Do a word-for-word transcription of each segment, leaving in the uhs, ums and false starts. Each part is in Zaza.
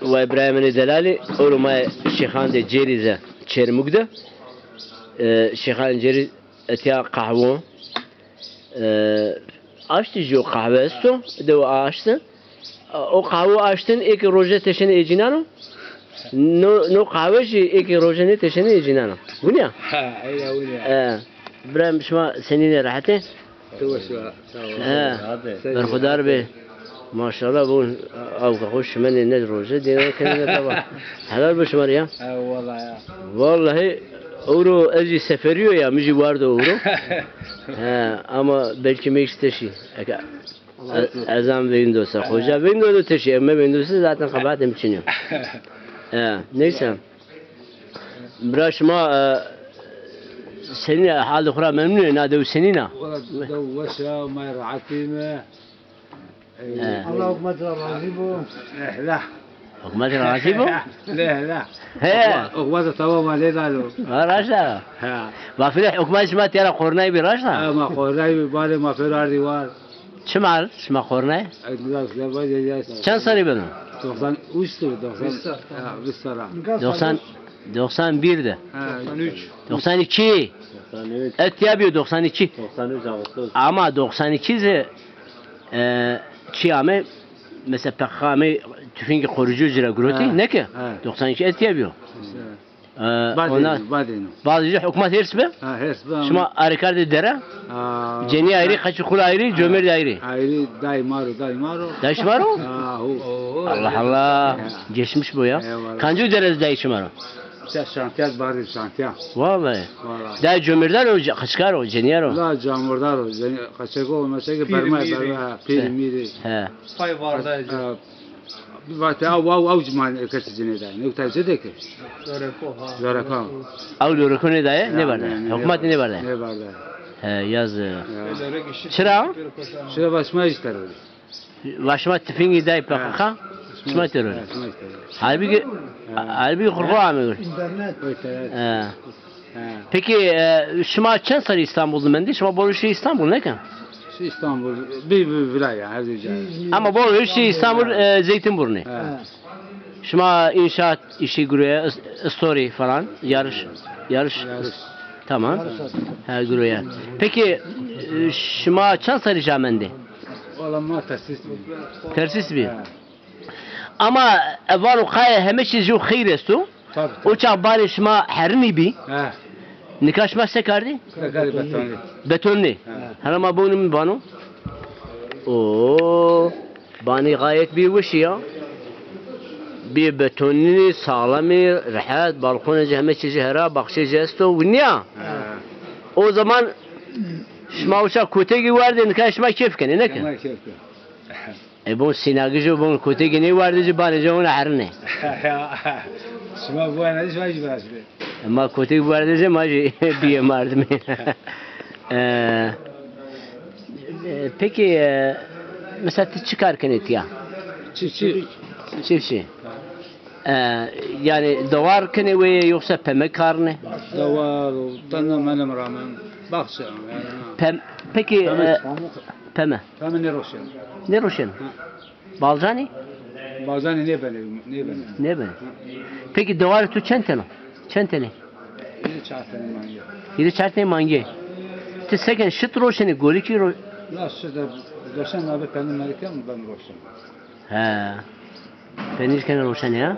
Wa Îbrahîmê delalî, ewro ma Şêxandê Cêrî ze Çermug de. E, Şêxandê Cêrî etya qehwo. E, aştî jî o qehwe esto, de o aşti. O qehwe aştin êkê roje teşenê ê cînan o. No, no qehwe jî êkê roje nêteşenê ê cînan o. Winî ya? Ha, eyra winî ya. E, Îbrahîm, şima senîn ê, rehet ê? Tu weş be, sağ ol. He, berxudar bê. Maşallah, bu avka xo şimenê ne roje, dêne kenê ne taba. Helal bo şima rê ya. Eyvallah ya. Vallahi, ewro ez jî seferî yo ya, mi jî wardo ewro. He, ama belkî mêj teşî. Eke e-, ezan veyndo se, xoca veyndo de teşî, eme veyndo se zaten qebaetê mi çin yo. He, neyse. Bira şima, e, senîn a, halê xo ra memnun ê, na dew senîn a? Wela dew weş a, ma rehet bîme. E, Allah hukmet ra razî bo. Leh leh. Hukmet ra razî bo? Leh leh. He. Hukmet tamam a, nêdano. Ha, raşt a. Ha. Ma filê hukmet şima tîya ra qornay bî, raşt a? Ha, ma qornay bî, barê ma pêro ardî war. Çima ard şima qornay? Çend serrî beno? Doksan üç, doksan, ha, vîst serra. Doksan, doksan bir de. Ha, üç. Doksan iki. Doksan üç. Etya bîyo doksan iki. Doksan üç Ağustos. Ama doksan iki ze, e, çi ame, mesela P K K ame tüfengê qoricî ci ra girotî, ha, neke? Ha. Doksan iki etya bîyo. İşte. E, badê ona, badê no. Badê jî hukmat hêrs bi? Ha, hêrs bi ama. Şima arêkardê dere? Ha. Cenî ayrî, qeçî xul ayrî, comêrdî ayrî. Ayrî, dayê ma ro, dayê ma ro. Dayê şima ro? Ha, hu. Allah Allah. Ha. Geçmiş bu ya. Eyvallah. Kancî dere dayê şima ro? Ya şantiya, bardê şantiya. Vallahi. Vallahi. Dayê comêrdar o, ce-, qeçkar o, cenîyar o? La comêrdar o, cenî-, qeçek o, mesela ki bermay, bermay, ha, pîrî mîrî. He. Pay vardayê. Ha. Vatê aw, aw, aw cima kesî ci nêdayê. Nê uta ci de ki. Loreko, ha. Loreko. Aw loreko nêdayê, ya, nêberdayê. Nê, nê, hukmatî nêberdayê. Nêberdayê. He, yazı. Ya. Çira? Çira va şima jî terorî. Va şima tifingî dayê P K K, ha, şima terorî. Ha, şima terorî. Halbukî, ha, halbukî xurxo amê. İnternet. He. He. Peki, e, şima çend serrî Îstanbul de mendê? Şima bol şî Îstanbul, neke? Şî Îstanbul, bir, bir vila ya, her bir cayê. Ama bol şî Îstanbul, e, Zeytinburnu. He. Şima inşaat işi guroya, is-, istorî falan, yarış, yarış. Yarış. Tamam. Yarış. He, guroya. Peki, e, şima çend serrî ca mendê? Valla ma tersîs bî. Tersîs bî. He. Ama, e, vano qayê heme çî jû xeyr esto. Tabii, tabii. O çax barê şima herinî bî. He. Nika şima se kardî? Se kardî, betonî. Betonî. He. Hera ma bonî mi bano. Oo, banî gayet bî weşî ya. Bî betonî, sağlamî, rehet, balkonê ci heme çî ci hera, baxçê ci esto, winî ya. He. O zaman şima uça kotegî werdê, nika şima kêf kenê, neke? Şima kêf kenê. E, bon sînagij o, bon kotegî nêwerdê ci, banê ci ona herinê. Şima biwerdê, şima jî viraştê. E, ma kotegî biwerdê ci, ma jî bîyê merdimî. E, e, peki, e, mesela ti çi kar kenê tiya? Çiftçi. Çiftçi. E, yani dewar kenê weye yoksa peme karnê? Dewar, tena menem ramen. Baxçe, yani. Pem-, peki, peme, e, peme. Peme nêroşen. Nêroşen? Ha. Balcanî? Balcanî nêbenê, nêbenê. Nêbenê. Ha. Peki dewarê tu çend teno? Çend tenê? Hîrê çar tenê mangê. Hîrê çar tenê mangê. Ti seken şit roşenê, golikî ro-, la şit de doşen abi, penîr merî ken ben roşen. He. Penîr keno roşenê ya.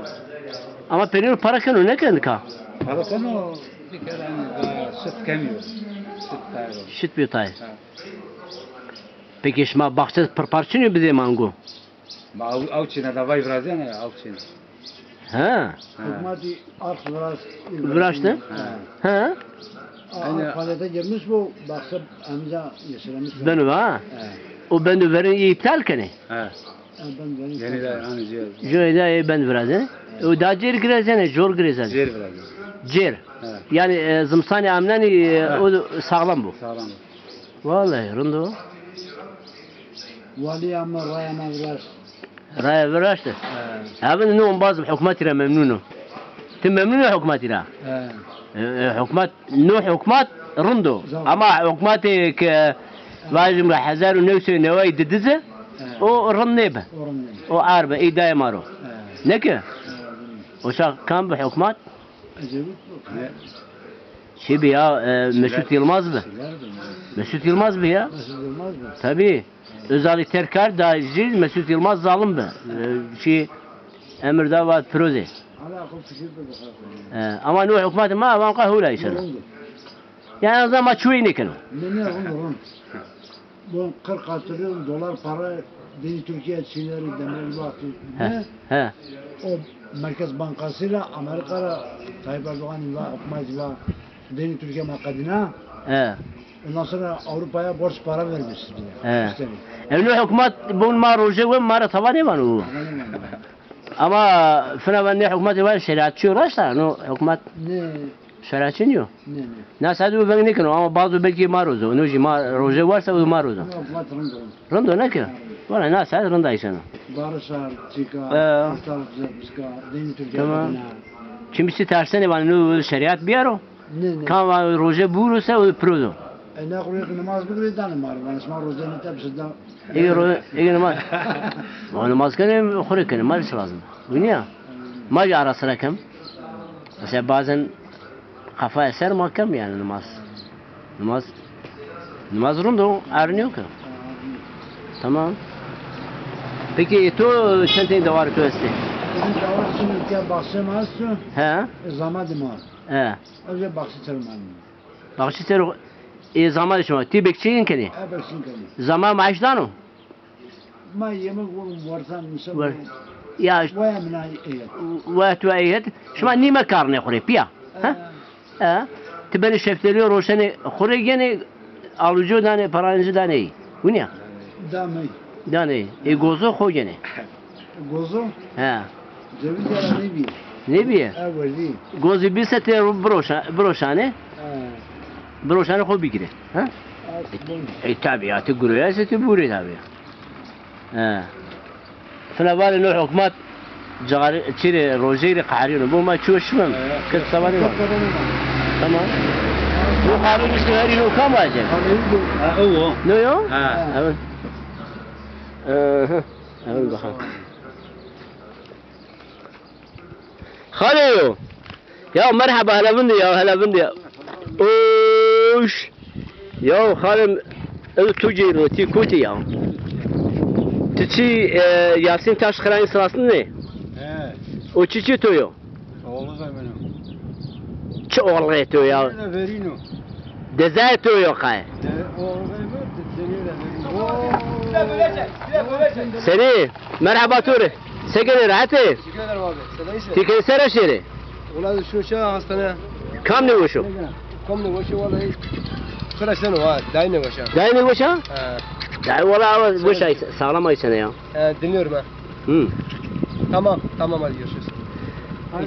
Ama penîr para keno, nêkeno nika? Para keno, bir kere hani daha şit kemiyor. Şit tayro. Şit bîyo tay. Ha. Peki şima baxçe pirpar çinî bidê mango? Ma aw, aw çîne da vay virazîyane, aw çîne. Ha. Ha. Hukmatî arx viraz. Viraşte? Ha. Ha. Arx faaliyete girmiş bu, baxçe emca yeşilemiş. Beno ha? Ha. O bendo verin î iptal kenê? Ha. Ha, bendo verin iptal kenê. Yeni de hani cihaz. Jö de ê bend virazî. O da cêr girezene, cor girezene. Cêr virazî. Cêr. Ha. Yani, e, zimstanî amnanî, e, ha, o sağlam bu. Sağlam bu. Vallahi rind o. Walî ama raya ma viraşt. Raya viraşt. He. Abi, no embaz hukmatî ra memnun o. Ti memnun ê hukmatî ra? He. E, e, hukmat, no hukmat rind o. Zor. Ama hukmatê ke vajim ra hezar û new sey û neway didize, he, o rind nêbi. O rind nêbi. O arbe, ey dayê ma ro. He. Neke? O çax kam bi hukmat? Ecevit mi? Çi bi ya, e, Mesut Yılmaz bi. Mesut Yılmaz bi ya. Mesut Yılmaz mı? Tabii. Özalî terk kerd, da jî Mesut Yılmaz zalim bi. E, çi emir da vat proze. Ala akıl fikir de bakar. E, ama no hukmat ma avan ka hula işin. Yani o zaman çuğu ne keno. Ne ne, onu, onu. Bu kırk katrilyon dolar para deyin Türkiye çiğneri demir vakti. He, ne? He. O Merkez Bankası'yla Amerika'yla Tayyip Erdoğan imza atmaz, imza deyin Türkiye makadına. He. Ondan sonra Avrupa'ya borç para vermiş bize. He. Üstelik. Evno hükümet bun ma roje ve ma ra tavanê vano. Tavanê vano. Ama fina ben ne hükümet var şeriatçı uğraşta, no hükümet. Ne? Şerefçî nîyo. Ne, ne. Na saet û veng nêkeno ama bazo belkî ma rozo. No jî ma roje warsa û ma rozo. Yok, vat rind o. Rind o ne ki? Valla na saet rind ayşeno. Barış Ar, Çika, Ee. Kurtar Bize Piska, Deni Türkiye Tamam. Kadına. Kimisi tersenê vanê no şerîat biyaro. Ne, ne. Kan va roje bûro se û pirozo. E, ne kuru ki namaz bigirê danê ma ro. Vanê şima roje ne tepsi da. Ege ro-, ege namaz. Ma namaz kenê, xo rê kenê, ma rê çi lazim? Wînî ya. Ma jî ara sira kem. Mesela bazen kafaya ser ma kem yani namaz. Namaz, namaz rind o, ernîyo ki. Tamam. Peki, e, to çend tenî dewarê to estê? Bizim dewarê şimdi ülke bahçe ma esto. He? E, zama de ma. He. Öyle bahçe termanı. Baxçî ser o, e, zama de şima. Ti bekçî yin kenî? E, bekçî yin kenî. Zama maaş dano? Ma yemek vurun, varsan, misal. Var. Ya, işte. Vaya mina eyet. Vaya tu eyet. Şima nîme karnê xo rê, piya. Ha? E. E. Ti benî şeftelîyo roşenê xo rê genê, aluco danê, parancî danê. Wînî ya? Danê. Danê. E, gozo xo genê. Gozo? He. Ceviz ya da ne biye? Ne biye? Ha, verdî. Gozî bî se tê biroşa-, biroşanê. He. Biroşanê xo bigirê. Ha? As, bon. E, tabi ya, ti guroya se ti burê tabi. He. Fina vanê no hukmat cari, çirê, rojeyê rê qahrîyono. Bu ma çiyo şimem. He. Kırk sabah değil mi? Tamam. Bu qahrîyono işte her yıl kam acı? Ha, o. Ne yo? Ha. Evet. Aha. Evet, bakalım. Xalê yo. Ya merheba, hele vindî ya, hele vindî ya. Oş. Ya xalê mi, ez tu cêro, ti kotî ya. Ti çi, e, Yasin Taşkıran'ın sırasını ne? He. O çi çi to yo? Oğlu da benim. Çi oğlu to ya? Ne de verino. Dezayê to yo qay. De, o, o, o, de, de, de, de, de, o. Senî, merheba to rê. Se kenê, rehet ê? Teşekkür ederim abi. Sen de iyisin. Ti kenê sera şêrê? Ulan şu şey hastane. Kam nêweş o? Kam nêweş o vallahi. Sıra sen o ha, dayı nêweş ha. Dayı nêweş ha? He. Dayı valla ama weş ay, sağlam ay sene ya. He, dinliyorum ha. Hı. Tamam, tamam, hadi görüşürüz.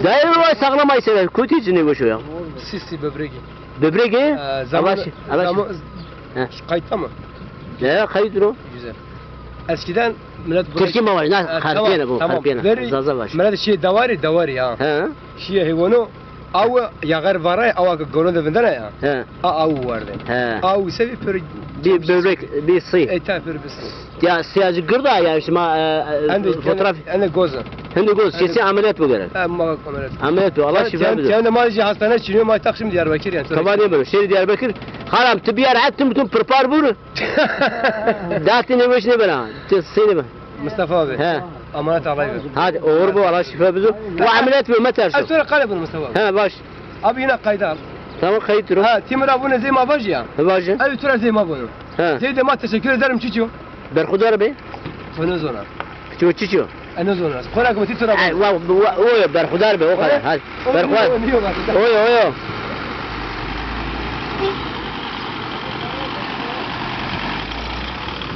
Dayı valla sağlam ay sene. Kotî ci nêweş o ya? Sisi böbregi. Böbregi? Ee, zaman, Avaş, avaş. Zaman, He. Kayıtta mı? Ya, kayıt o. Güzel. Eskiden millet buraya... Tirkî ma vaj, na, e, xerpîyene bu, tamam, tamam. Xerpîyene. Veri Zaza vaj. Millet şey, davarî, davarî ya. He. Şiye heywanı, aw, yağar varay, awa ki gonu de vindene ya. He. A, aw vardı. He. Aw sevi pür... Bir böbrek, bir sî. E, ta pür bir sî. Ya, siyacı gırda yani, şima, e, e, fotoğraf. Ende goz. Ende goz, kesin ameliyat bu gerek. He, muhakkak ameliyat. Ameliyat bu, Allah şifa bize. Sen de malci hastane çiniyor, ma taksim Diyarbakır yani. Tamam, ne böyle? Şehir Diyarbakır. Haram, ti biyar, et, tim, tim, pirpar bur. Dati ne beş ne bena. Ti seni be. Mustafa abi. He. Emanet Allah'a ver. Hadi, oğur bu, Allah şifa bize. Bu ameliyat bu, meter şu. Sonra kale bunu Mustafa abi. He, baş. Abi yine kayda al. Tamam, kayıt dur. Ha, Timur abi bunu zeyma baş ya. He, baş. Abi tura zeyma bunu. He. Zey de ma teşekkür ederim, çiço. Berxudar be. Feno zona. Çiço, çiço. Eno zona. Xora ko ti tura. Ay, wa, wa, oyo, berxudar be, o kadar. Hadi. Berxudar. Oyo, oyo.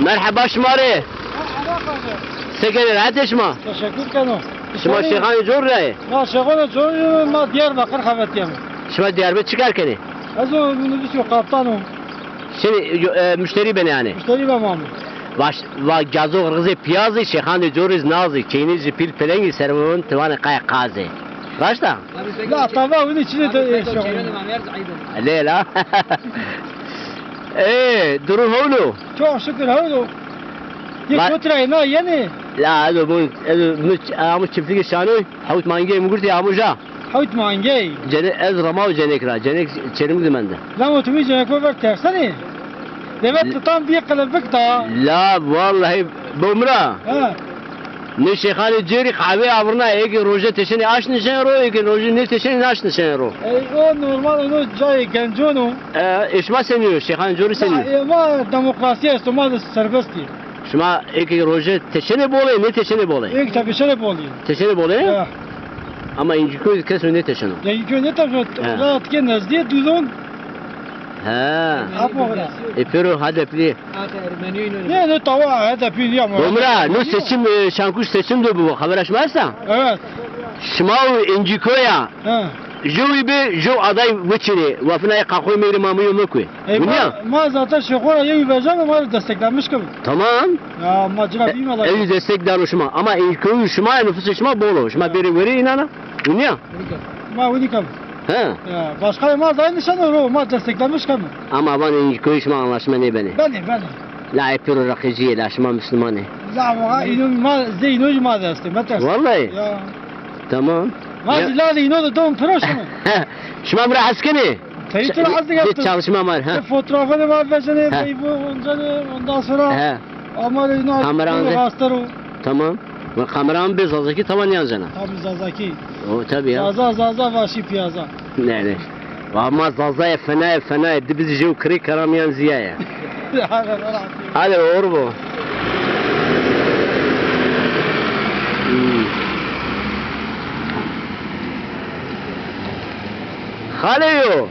Merheba şima rê. Merheba, paşa. Se kenê, rehet ê şima? Teşekkür keno. Şima Şêxanê Cor ra yê? Na, Şêxanê Cor, ma Diyarbakır xebetîyeme. Şima Diyarbakır çi kar kenê? Ez o minibus yo, kaptan o. Şimdi, e, müşteri benê hanê. Müşteri ben abi. Baş, va gazo, rızê piyazî, Şêxanê Cor iz nazî, çeynî jî pîl pelengî, servon tivanê qay qazê. Raşt a? La, tava, bunun içine de, e, şey. Lê la. Ê, durum hewl o? Çok şükür hewl o. Ye kotirayê na yenê. La ez o bun, ez o mi ç-, amu çiftlikê şanoy, hewt mangey mi gurtî amu ja. Hewt mangey? Cene-, ez rama o cenek ra, cenek çerimik de mende. La o tu mi cenek ver tersenê. Devet tutan bir kelebek da. La vallahi bumra. Ha. Ne şêxanê cêrî qehweyê avirna, êkê roje teşenê aş nişen ro, êkê roje nêteşenê naş nişen ro. E, o normal, eno cayê gencon o. E, ê şima senî yo, şêxanê cêrî senî yo? E, ma demokrasî esto, ma de serbest î. Şima êkê roje teşenê bolê, nêteşenê bolê? Êk teşenê bolê. Teşenê bolê? Ya. Ama Încîkoy kes nêteşeno. Încîkoy nêteşeno, he. Rahat ke nezdîyê duzon. He. Apo vira. E, pêro H D P'lî. Ne, ne, tawa H D P'lî ama. Domra, no seçim, e, Şankuş seçim de bu. Xebera şima esta? Evet. Şima û Încîkoya. Ha. Jew bê, jew aday weçînê. Wa fina qaqoy mêrê ma mi yo mekuyê. E, ma, ma zaten şêxo ra yewî vejeme, ma rê desteklenmiş keme. Tamam. Ya, ma cira bîme la. Ewî destek dano şima. Ama Încîkoyû şima, nufusê şima bol o. Şima bêrê werê înana. Winî ya? Ma winî keme. He. Ya, başkanê ma zay nişeno ro, ma desteklenmiş keme. Ama van Încîkoyû şima anlaşma nêbenê. Benê, benê. La ê pêro reqecî yê, la şima Musluman ê. La waqa îno ma, zê îno jî ma de estê, meterse. Vallahi? Ya. Tamam. Ma zî lazê îno de don piro şima. Şima mi ra hes kenê? Teyî tu ra hes dike. Çalışma var, ha. Fotoğrafını ma vezenê, ha. Bey bu, ondan, ondan sonra. He. Ama îno kameran de. Tamam. Ve kameran bir Zazakî tavan yan zena. Tabii Zazakî. O tabii ya. Zaza, Zaza, vahşi piyaza. Ne, ne. Ama Zazayê fenayê, fenayê. Di biz jew kirê karam yan ziyaya. Hadi, olur bu. Hmm. Xalê yo.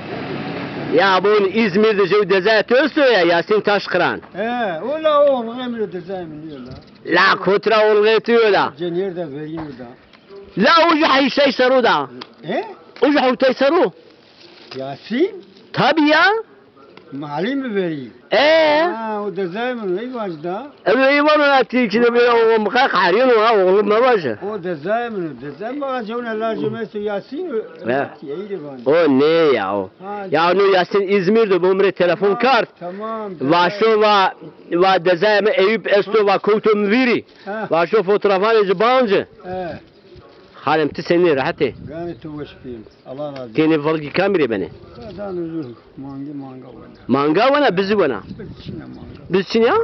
Ya bun İzmir de jew dezayê tu esto ya, Yasin Taşkıran. He, o la o, emir dezayê mi nîyo la. La kotra olğê tu yo la. Cenîyêr de verî mi da. La uca heyştay serru da. He? Uca hewtay serru. Yasin? Tabi ya. Malî mi verî? E? Ha, o dezayê mi, ey vac da. Ebe ey vano ya ti ki de bir oğlum, bıkar qehrîyeno ha, oğlum me vaje. O dezayê mi, dezayê mi vaje, ona lajê mi esto Yasin. He. Ti ey de van. O ne ya o. Ha, ya no Yasin İzmir de, bo mi rê telefon kard. Tamam. Vaşo va, va dezayê mi Eyüp esto, va kewto mi vîrî. Ha. Vaşo fotoğrafanê ci banci. He. Xalem, ti senî, rehet ê? Ganê tu weş bî. Allah razı olsun. Tênê velgî kamî rê benê? Dano ju mangi manga wena. Manga wena, bizî wena? Biz çin a manga. Biz çin a? Ha.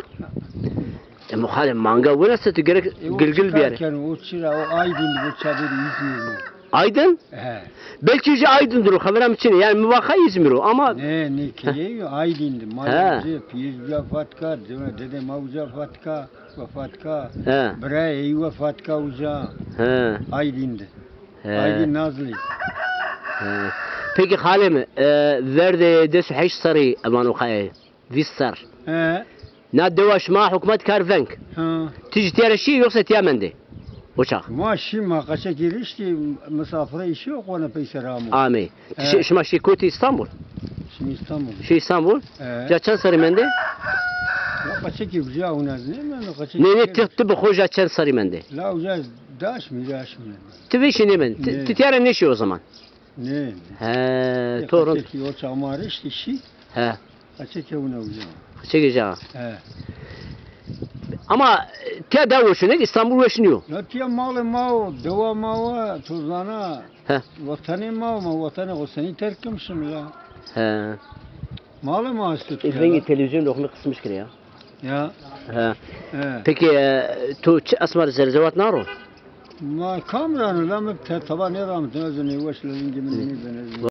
E, muxalem manga wena se tu gerek gilgil biyarê. E, o çi kar keno, o çira, o Aydın, bu çadırı İzmir mi? Aydın? He. Belki ji Aydın dur, xebera mi çin e. Yani mi vaxa İzmir o ama. Ne, ne, keye Aydın'dı. Ma uca, piyez uca fatka, dede ma uca fatka. Wefat ka. He. Birayê ey wefat ka uca. He. Aydin de. He. Aydin Nazlı. He. Peki xalê mi, e, verdê des û heşt serrî evan o qayê, vîst serr. He. Na dewa şima hukmat kar veng. Ha. Ti jî tîya ra şî yoksa tîya mendê? O çax. Ma şî, ma qeçekî riştî, misafire îşî yo qona peyser amo. Amey. Ti şi-, şima şî kotî, İstanbul? Şî İstanbul. Şî İstanbul? He. Ca çend serrî mendê? Ya qeçekî uca, hûn ez nêmeno qeçekî. Nê, nê, ti, ti bi xo ca çend serrî mendê? La uca ez daş mî, daş mî. Ti vêşî nêmendê. Ti, ti tîya ra nêşî o zaman? Nê, nê. He, to rind. Qeçekî o çax ma riştî şî. He. Qeçekî hewna uca. Qeçekî ca. He. Ama, e, tîya da weş o, nê? İstanbul weş nîyo. Ya tîya malê ma o, dewa ma o, to zana. He. Wetenê ma o, ma wetenê xo senî terk kim şim la. He. Malê ma esto tîya. E, vengê televîzyon loxmî qismiş kire ya. Ya. He. He. Peki, e, to çi esma rê zerzevat naro? Ma kam rano, la mi te-, taba nêramitino, ez nêweş la vengê mi nêbeno.